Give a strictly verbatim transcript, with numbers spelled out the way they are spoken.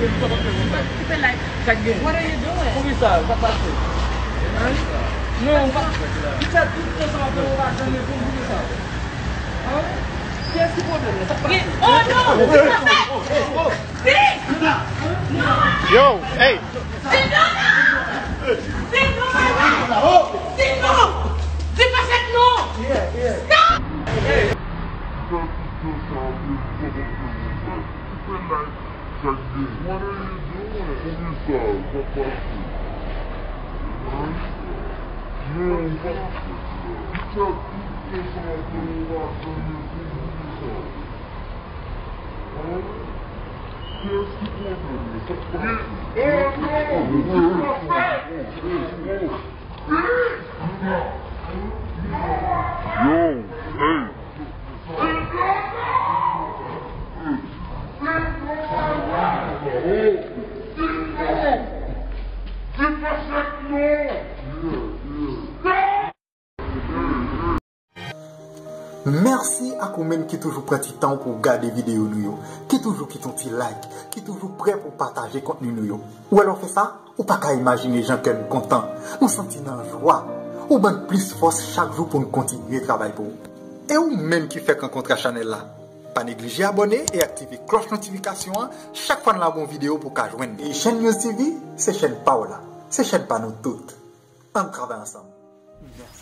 What are you doing? Poukisa? Sa pase? Non, ou pa. Li fè tout tan sa w ap fè, ou pa janm reponn, poukisa? Hein? Kiyès ki pwoblèm nan? Sa pase? Oh non! Yo, hey! Sit down! Sit down right now! Sit down! Sit down! Stop! What are you doing? Poukisa? Sa pase? Hein? Non, sa. Kiyès ki pwoblèm nan? Sa pase? Yo, hey. Mèsi ak ou menm ki toujou pran ti tan w pou w gade videyo nou yo, ki toujou kite yon ti like, ki toujou prè pou w pataje kontni nou yo. Ou wè lè w fè sa, ou pa ka imajine jan kè n kontan, nou santi n an jwa. Ou ban n plis fòs chak jou pou n kontinye travay pou ou. E ou menm ki fèk rankontre chanèl la, pa neglije abòne e aktive klòch notifikasyon an chak fwa n lage yon videyo pou w ka jwenn li. E Chèn News T V, se chèn pa w la, se chèn pa nou tout. Ann travay ansanm. Mèsi.